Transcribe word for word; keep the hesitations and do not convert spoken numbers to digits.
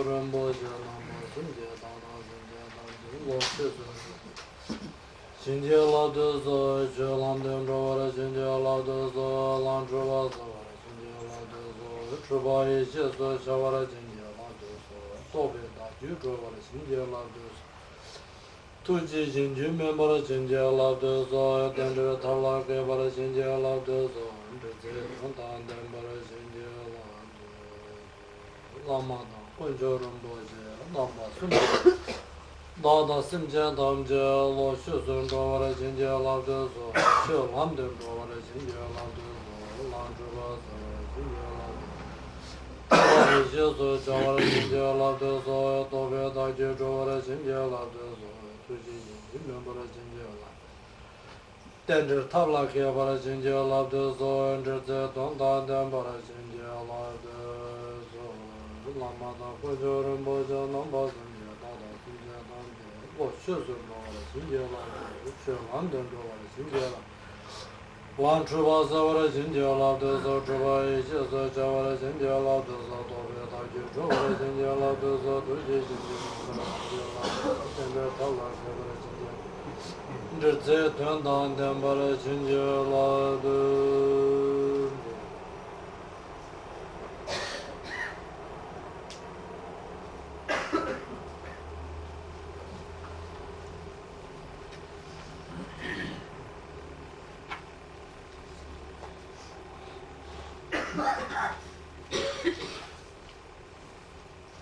རིན་པོ་ཆེ་རྣམ་པ་གསུམ་གྱིས་བདག་དང་སེམས་ཅན་ཐམས་ཅད་བློ་ཆོས་སུ་འགྲོ་བར་བྱིན་གྱིས་བརླབ་ཏུ་གསོལ། ཆོས་ལམ་དུ་འགྲོ་བར་བྱིན་གྱིས་བརླབ་ཏུ་གསོལ། ལམ་འཁྲུལ་པ་སེལ་བར་བྱིན་གྱིས་བརླབ་ཏུ་གསོལ། འཁྲུལ་པ་ཡེ་ཤེས་སུ་འཆར་བར་བྱིན་གྱིས་བརླབ་ཏུ་གསོལ། རྟོགས་པའི་བདག་རྒྱུད་སྒྲོལ་བར་བྱིན་གྱིས་བརླབ་ཏུ་གསོལ། ཐུགས་རྗེ་རྗེས་འཇུག་སྨིན་པར་བྱིན་གྱིས་བརླབ་ཏུ་གསོལ། རྟེན་འབྲེལ་ཐབས་ལ་མཁས་པར་བྱིན་གྱིས་བརླབ་ཏུ་གསོལ། འབྲེལ་ཚད་དོན་དང་ལྡན་པར་བྱིན་གྱིས་བརླབ་ཏུ་གསོལ། བླ་མ་དང་དཀོན་མཆོག་རིན་པོ་ཆེ་རྣམ་པ་གསུམ་གྱིས་བདག་དང་སེམས་ཅན་ཐམས་ཅད་བློ་ཆོས་སུ་འགྲོ་བར་བྱིན་གྱིས་བརླབ་ཏུ་གསོལ། ཆོས་ལམ་དུ་འགྲོ་བར་བྱིན་གྱིས་བརླབ་ཏུ་གསོལ། ལམ་འཁྲུལ་པ་སེལ་བར་བྱིན་གྱིས་བརླབ་ཏུ་གསོལ། ཡེ་ཤེས་སུ་འཆར་བར་བྱིན་གྱིས་བརླབ་ཏུ་གསོལ། རྟོགས་པའི་བདག་རྒྱུད་སྒྲོལ་བར་བྱིན་གྱིས་བརླབ་ཏུ་གསོལ། ཐུགས་རྗེ་ཡིན་གྱིས་སྨིན་པར་བྱིན་གྱིས་བརླབ། རྟེན་འབྲེལ་ཐབས་ལ་མཁས་པར་བྱིན་གྱིས་བརླབ་ཏུ་གསོལ། འབྲེལ་ཚད་དོན་དང་ལྡན་པར་བྱིན་གྱིས་བརླབ་ཏུ་གསོལ། བླ་མ་དང་དཀོན་མཆོག་རིན་པོ་ཆེ་རྣམ་པ་གསུམ་གྱིས་བདག་དང་སེམས་ཅན་ཐམས་ཅད་བློ་ཆོས་སུ་འགྲོ་བར་བྱིན་གྱིས་བརླབ་ཏུ་གསོལ། ཆོས་ལམ་དུ་འགྲོ་བར་བྱིན་གྱིས་བརླབ། ལམ་འཁྲུལ་པ་སེལ་བར་བྱིན་གྱིས་བརླབ་ཏུ་གསོལ། འཁྲུལ་པ་ཡེ་ཤེས་སུ་འཆར་བར་བྱིན་གྱིས་བརླབ་ཏུ་གསོལ། རྟོགས་པའི་བདག་རྒྱུད་སྒྲོལ་བར་བྱིན་གྱིས་བརླབ་ཏུ་གསོལ། ཐུགས་རྗེ་ཡིན་གྱིས་སྨིན་པར་བྱིན་གྱིས་བརླབ་ཏུ་གསོལ། རྟེན་འབྲེལ་ཐབས་ལ་མཁས་པར་བྱིན་གྱིས། འབྲེལ་ཚད་དོན་དང་ལྡན་པར་བྱིན་གྱིས་བརླབ་ཏུ།